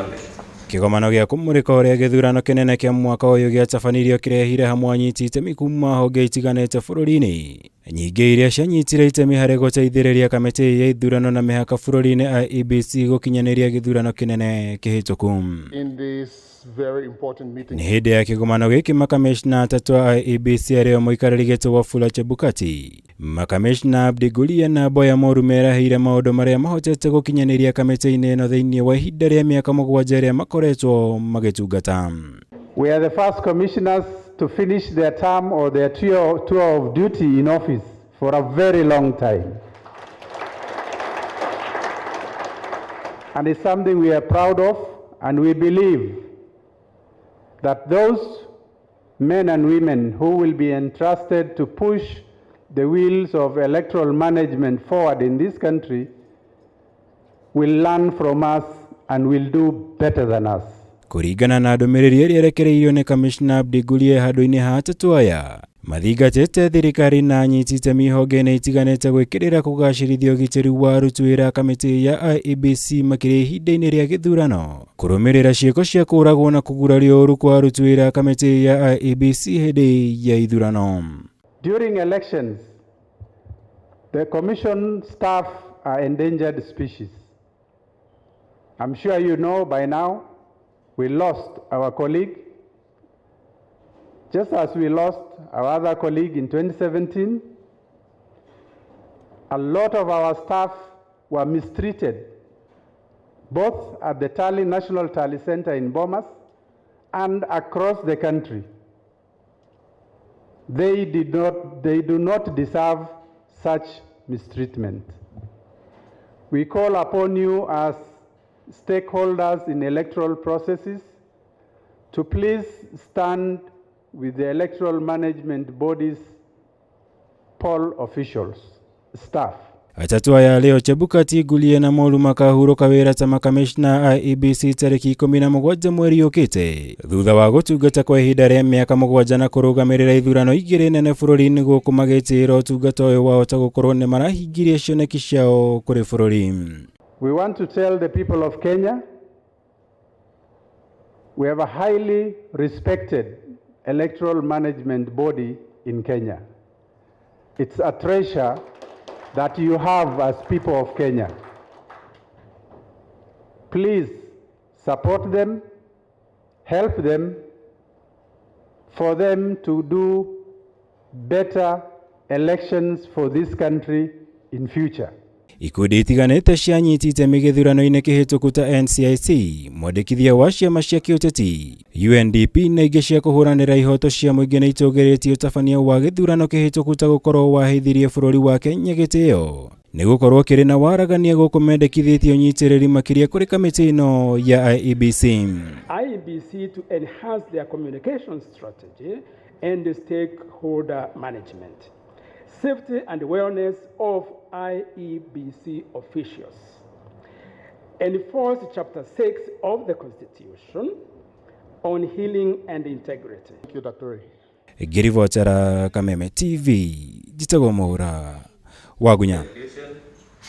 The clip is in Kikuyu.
mandate. Kĩgomano gĩa kũmũrĩka ũrĩa gĩthurano kĩnene kĩa mwaka ũyũ gĩatabanirio kĩrehire hamwe anyiti itemi kuma honge itiganĩte bũrũri-inĩ, nyingĩ iria cianyitire itemi harĩ gũteithĩrĩria kamĩtĩ ya ithurano na mĩhaka bũrũri-inĩ IEBC gũkinyanĩria gĩthurano kĩnene kĩhĩtũku. In this very important meeting. Nĩ hĩndĩ ya kĩgomano gĩkĩ makamishna atatũ a IEBC arĩo mũikarĩri gĩtĩ Wafula Chebukati, makamishna Abdi Gulia na Boya Moru merahĩire maũndũ marĩa mahotete gũkinyanĩria kamĩtĩ-inĩ ĩno thĩinĩ wa ihinda rĩa mĩaka 7 ĩrĩa makoretwo magĩtungata. We are the first commissioners to finish their term or their tour of duty in office for a very long time. And it's something we are proud of, and we believe that those men and women who will be entrusted to push the wheels of electoral management forward in this country will learn from us and will do better than us. Kũringana na ndũmĩrĩri ĩrĩa ĩrekereirio nĩ Kamishna Abdi Gulie handũ-inĩ ha atatũ aya, mathingatĩte thirikari na anyiti itemi honge-inĩ itiganĩte gwĩkĩrĩra kũgacĩrithia ũgitĩri wa aruti wĩra a kamĩtĩ ya IEBC makĩria ihinda-inĩ rĩa gĩthurano, kũrũmĩrĩra ciĩko cia kũũragwo na kũgurario ũru kwa aruti wĩra a kamĩtĩ ya IEBC hĩndĩ ya ithurano. During elections, the commission staff are endangered species. I'm sure you know by now, we lost our colleague, just as we lost our other colleague in 2017. A lot of our staff were mistreated, both at the National Tally Center in Bomas and across the country. They do not deserve such mistreatment. We call upon you as stakeholders in electoral processes to please stand with the electoral management bodies, poll officials, staff. Atatũ aya leo Chebukati, Gulie na Moru makahurũka wĩra ta makamishna a IEBC tarĩki 17 mweri ũkĩte thutha wa gũtungata kwa ihinda rĩa mĩaka 7 na kũrũgamĩrĩra ithurano 2 nene bũrũri-inĩ gũkũ magĩtĩĩra ũtungata ũyũ wao ta gũkorwo nĩ marahingirie cioneki ciao kũrĩ bũrũri. We want to tell the people of Kenya we have a highly respected electoral management body in Kenya. It's a treasure that you have as people of Kenya. Please support them, help them, for them to do better elections for this country in future. Ikundi itiganĩte cianyiti itemi gĩthurano-inĩ kĩhĩtũku ta NCIC, mwandĩkithia wa ciama cia kĩũteti, UNDP na ingĩ cia kũhũranĩra ihoto cia mũingĩ nĩ itũgĩrĩtie ũtabania wa gĩthurano kĩhĩtũku ta gũkorwo waheithirie bũrũri wa Kenya gĩtĩo nĩ gũkorwo kĩrĩ na waragania gũkũ mendekithĩtie ũnyitĩrĩri makĩria kũrĩ kamĩtĩ ĩno ya IEBC. IEBC to enhance their communication strategy and stakeholder management. Safety and wellness of IEBC officials. Enforce Chapter 6 of the Constitution on healing and integrity. Thank you, Dr. Ray. Ngĩribotera Kameme TV, njĩtagwo Mwaura Wagunya.